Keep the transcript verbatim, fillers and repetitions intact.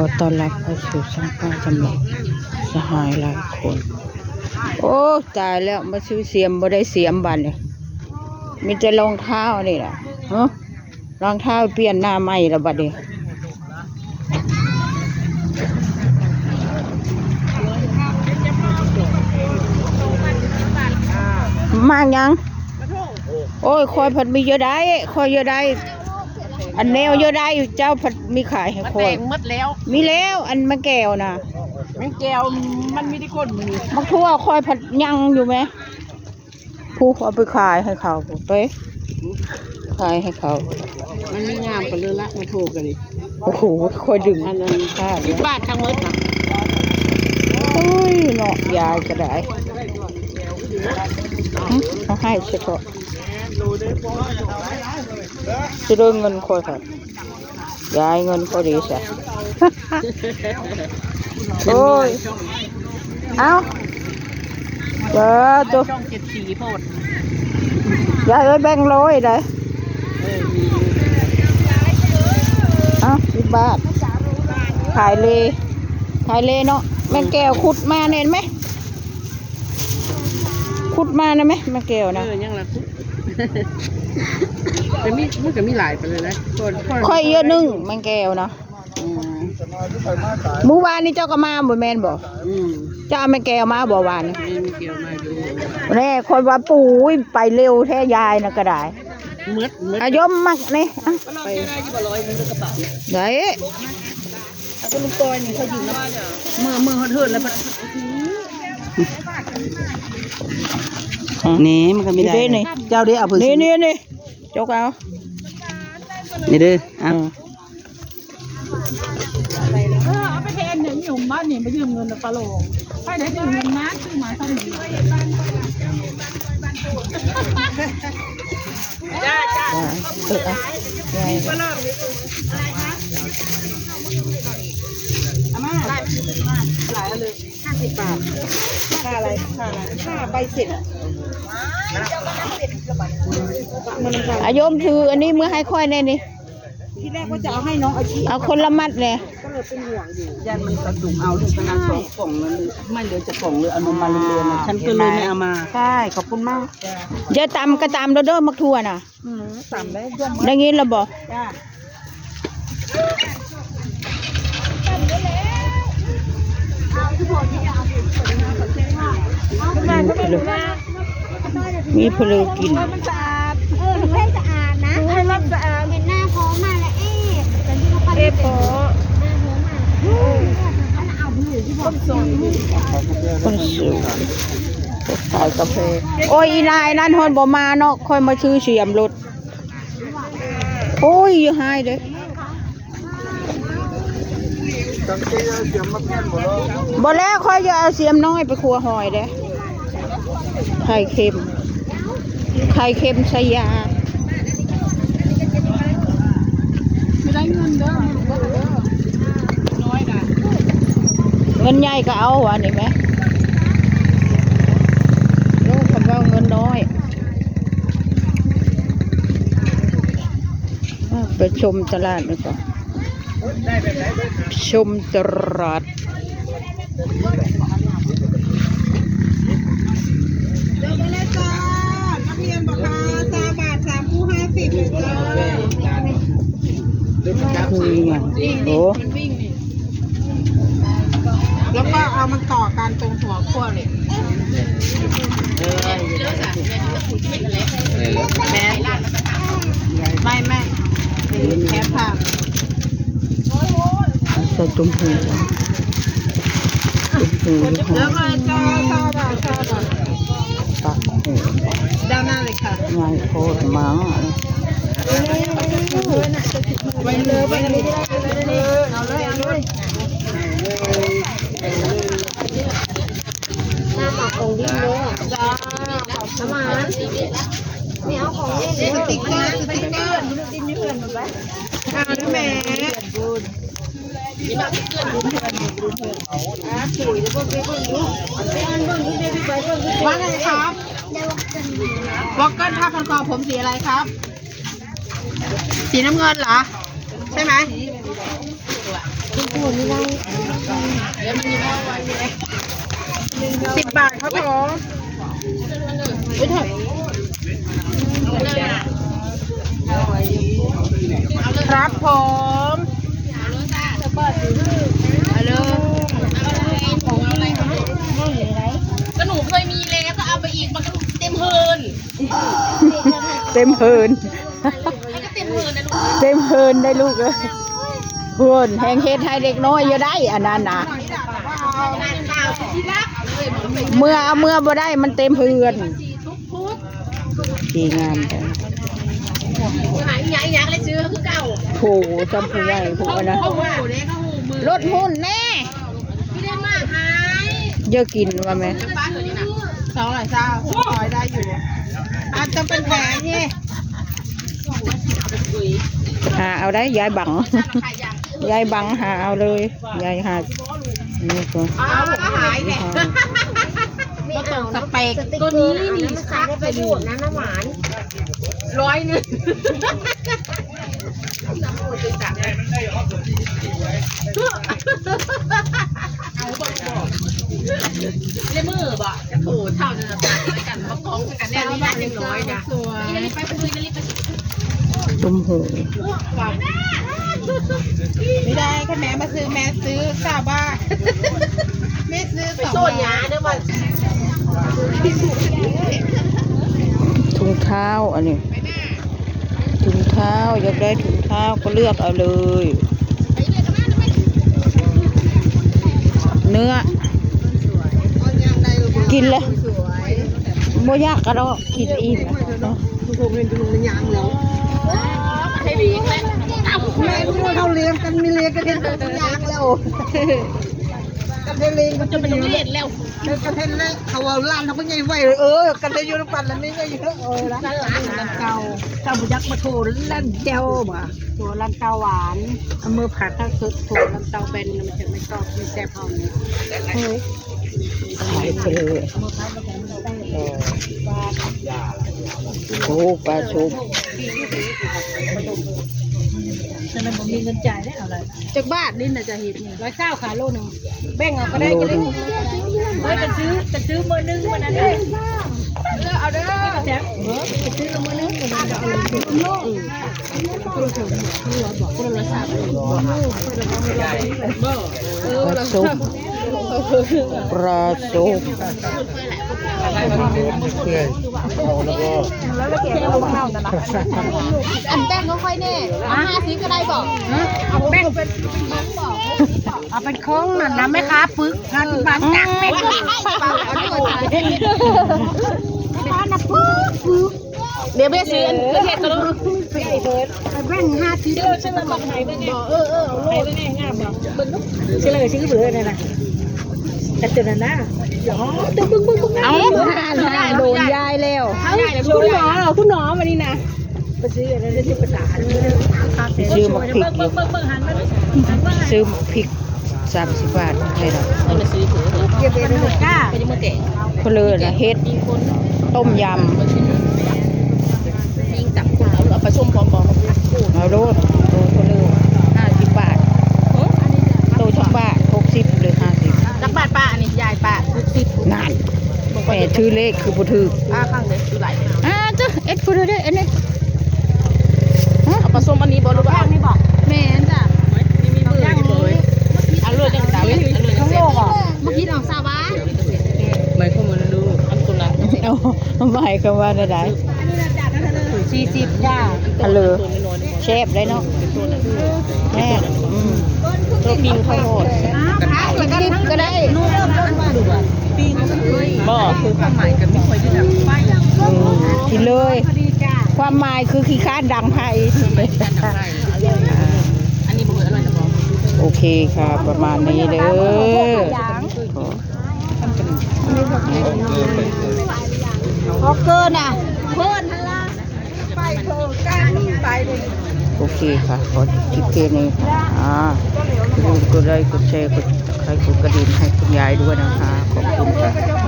ขอต้อนรับเข้าสู่ช่องป้าจำลองสหายหลายคน โอ้ ตายแล้ว มาซื้อเสียมบ่ได้เสียมบัดนี่ มีแต่รองเท้านี่ล่ะ ฮะ รองเท้าเปลี่ยนหน้าใหม่แล้วบัดนี้ มากยัง โอ้ย คอยผัดมีเยอะได้ คอยเยอะได้ อันแนวเยอะได้ เจ้าผัดมีขายให้คอย หมดแล้ว มีแล้ว อันมะแก้วนะ มะแก้ว มันมีที่คนมี มักทั่วคอยผัดยังอยู่ไหม ผู้เอาไปขายให้เขา ไปขายให้เขา มันไม่งามกันเลยละ มาโทรกันเลย โอ้โห คอยดึง อันนั้นค่ะ สิบบาททั้งหมดนะ โอ้ย เนาะ ยายก็ได้ หึ เอาให้ซะก่อน จะได้เงินคอยค่ะ ยายเงินพอดีใช่ โอ้ย เอ้า เออ ตัว ช่องเจ็ดสีโพด ยายเอ้ย แบ่งร้อยได้ เอ้า สิบบาท ขายเลย ขายเลยเนาะ แม่แก้วขุดมาเนี่ยเห็นไหม ขุดมานะไหม แม่แก้วนะ เออ ยังละขุด แต่มี มันก็มีหลายไปเลยนะ คน คน ค่อยเยอะนึ่ง แม่แก้วนะ อืม มื้อวานนี้เจ้าก็มาบ่แม่นบ่ อืม เจ้าเอาแม่แก้วมาบ่วานนี้ มีเกี่ยวมาอยู่ แน่ คนว่า "ปุ้ย ไปเร็วแท้ยายนะ" ก็ได้ หมด หมด อายมมักนี่ อ่ะ ไป ได้ เอาก็ลูกปอยนี่เขายืนนะ เมื่อ เมื่อเขาเทิดแล้วมัน นี่มันก็ไม่ได้ นี่ เจ้าเด้เอาไป นี่ นี่ นี่ จกเอา นี่เด้อ อ่ะ อืม เออ เอาไปแทนเนี่ย มีหนุ่มบ้านนี่มายืมเงินนะปะโลง ไปไหนยืมเงินมา ซื้อมาเท่านี้ จ้า จ้า เออ อ่ะ เอามา หลาย หลายอันเลย ห้าสิบบาท ค่าอะไร ค่าอะไร ค่าใบเสร็จ มัน อาโยมถืออันนี้มือให้ค่อยแน่นี่ ทีแรกว่าจะเอาให้น้องอาชี เอาคนละมัดแน่ ก็เลยเป็นห่วงอยู่ ย่านมันกระดุมเอาลูกไปนะ สองกล่องนั้นเลย ไม่เหลือจะกล่องเลย เอานมมาเรือนๆนะ ฉันก็เลยไม่เอามา ใช่ ขอบคุณมาก เดี๋ยวตำก็ตำเด้อ มักทั่วน่ะ อืม ตำได้ ได้ยินแล้วบ่ จ้า มีเพลือกิน มันสะอาด เออ หนูให้สะอาดนะ หนูให้มันสะอาด เห็นหน้าพร้อมมากเลย เอ๊ะ เอ๊ะ พอ หน้าพร้อมมาก คนสูง คนสูง ขายกาแฟ โอ้ย อีนายนั่นฮอนบ่มาเนาะ ค่อยมาซื้อเสียมรถ โอ้ย อย่าหายเด้อ บ่แล้ว ค่อยจะเอาเสียมน้อยไปครัวหอยเด้อ ไข่เค็ม ไข่เค็มชายา ไม่ได้เงินเด้อ น้อยนะ เงินใหญ่ก็เอาอันนี้ไหม ลูกคำว่าเงินน้อย ไปชมตลาดดีกว่า ชมตลาด เดินไปเลยจ้า นักเรียนบอกค่ะ สามบาท สามคู่ ห้าสิบเลยจ้า คืออย่าง โอ้ แล้วก็เอามันต่อกันตรงหัวขั้วเลย แม่ ไม่ ไม่ แค่ผ่า ใส่ตุ้มหู ตุ้มหู แล้วก็จะ ตักหู ด้านหน้าเลยค่ะ ง่ายโคตรมา ไปเลย ไปเลย เอาเลย เอาเลย หน้าหมากของดิ้นเลยอะ จ้า น้ำมัน ไม่เอาของเล่นเลย สติ๊กเกอร์ สติ๊กเกอร์ อ่า แม่ ว่าไงครับ วอกเกิลผ้าพันคอผมสีอะไรครับ สีน้ำเงินเหรอ ใช่ไหม คุณครู สิบบาทครับผม ครับผม ฮัลโหล ก็หนูเคยมีแล้วก็เอาไปอีก มันก็เต็มเฮิน เต็มเฮิน มันก็เต็มเฮินนะลูก เต็มเฮินได้ลูกเอ้ย เพิ่นแฮงเฮ็ดให้เด็กน้อยอยู่ได้อันนั้นนะ เมื่อเอาเมื่อบ่ได้มันเต็มเฮือน ดีงามจัง หายอีหยังอีหยังเลยซื้อคือเก่า โห จำผู้ใหญ่ผู้อันนั้น โอ้โหเด้เขาหูมือ ลดหุ้นแน่ ไม่ได้มาหาย เยอะกินว่าแม่ สองร้อยซาว สองร้อยได้อยู่ อาจจะเป็นแผลนี่ หาเอาได้ ยายบัง ยายบังหาเอาเลย ยายหา นี่ก็ อ้าวหายเนี่ย ก็ต้องสเปก ตัวนี้นี่คักประโยชน์นะน้ำหวาน ร้อยหนึ่ง เอาบ่บอก ในมือบ่จะโถเท่านั้นนะ ตัดด้วยกัน มาคล้องกันแน่นี่นะ ยังน้อยนะ นี่รีบไป ไปดู นี่รีบไป ตุ้มหู ไม่ได้ค่ะแม่มาซื้อ แม่ซื้อสามบาท แม่ซื้อ ไป สอง โซน บาท ยาเด้อมัน ถุงเท้าอันนี้ ถุงเท้า อยากได้ถุงเท้าก็เลือกเอาเลย เนื้อ กินเลย บ่อยากกะดอก กินอิ่มแล้วเนาะ แม่นเขาเลี้ยงกัน มีเลี้ยงกันเห็นแต่ยางแล้ว กันได้เลี้ยงกัน จะเป็นโรงเรียนแล้ว เออ กันเห็นแล้วเขาว่าร้านเขาเป็นไงไหว เออ กันได้อยู่นำกันแล้วไม่ไงเยอะ เออ ร้าน ร้านเก่า เจ้าบ่อยากมาโทรร้านเดียวบ่ โทรร้านเก่าหวาน เอามือผัดข้าวสุด โทรร้านเก่าเป็น มันจะไม่ชอบ มันแซ่บเอาเนี่ย เฮ้ย ขายไปเลย เออ โอ้ ปลาชุบ แต่มันบ่มีเงินจ่ายได้เอาเลย จักบาทนี่น่ะจะเห็นนี่ ร้อยซาวค่ะ โลหนึ่ง แบ่งเอาก็ได้ โลหนึ่ง จะได้ เฮ้ย กันซื้อ กันซื้อมื้อหนึ่งมื้อนั้นน่ะ เลือกเอาเด้อ แถม เออ กันซื้อมื้อหนึ่งมื้อนั้นน่ะ เออ คนละสาม เออ ปลาส้ม ปลาส้ม อันแบ่งก็ค่อยแน่ เอาห้าสิบก็ได้บอก แบ่ง เอาเป็นของนั่นนะแม่ค้าปึก งานบ้านจักแม่ค้า แม่ค้านะปึกปึก เดี๋ยวแม่ซื้ออันเล็กๆก็ได้ แบ่งห้าสิบ เชื่อเชื่อมาบอกไหนไปเนี่ย เออเออ ไหนไปเนี่ยงามบอก เชื่อเลยชื่อเบอร์นั่นน่ะ แต่ตัวนั้นนะ อ๋อ ตัวบึ้งบึ้งบึ้ง เอา โดนยายแล้ว คุณหมอเหรอ คุณหมอวันนี้นะ ไปซื้ออะไรที่ภาษา ซื้อหมากพริกอยู่ เบิ่งเบิ่งเบิ่งหันมาดู หันมา ซื้อหมากพริก สามสิบบาท ให้เรา เออมาซื้อเถอะ เก็บเองเลยจ้า ไปที่เมืองแก่ เพนเลยนะ เฮ็ด ยิงคน ต้มยำ ยิงจับคนเอา เอาไปส้มพร้อมบอก เอาโลด โตเพนเลย ห้าสิบบาท โตจักบาท หกสิบหรือห้าสิบ จักบาทป้า อันนี้ยายป้า หกสิบ นั่น แหม ถือเลขคือบ่ถือ อ่า ข้างเดียวคือหลาย อ่า เจ้า เอ็ดพูดได้ อันนี้ ฮะ เอาผสมอันนี้บ่หรือว่า ข้างนี้บ่ แม่นจ้ะ นี่มีเบอร์อยู่บ่เอ้ย เอาเลยจังได๋ เอาเลยจังได๋ เมื่อกี้ออกซาวบ้าน ไม่เข้ามาดู อันตัวนั้น เอา หมายความว่าใด๋ สี่สิบจ้า ฮัลโหล แซ่บเลยเนาะ แม่ อืม ตัวปิ้งข้าวโพด กินดิบก็ได้ บ่ คือความหมายกันไม่ค่อยได้ดังไฟ อืม กินเลย ความหมายคือขี้คร้านดังไฟ อันนี้บ่อร่อยนะบ่ โอเคค่ะ ประมาณนี้เด้อ ขอเกินอ่ะ เพิ่นหั่นล่ะ ไปเพิ่นกันไปเลย โอเคค่ะ ขอจบคลิปแค่นี้ค่ะ อ่า อย่าลืมกดไลค์ กดแชร์ กด Subscribe กดกระดิ่งให้คุณยายด้วยนะคะ ขอบคุณค่ะ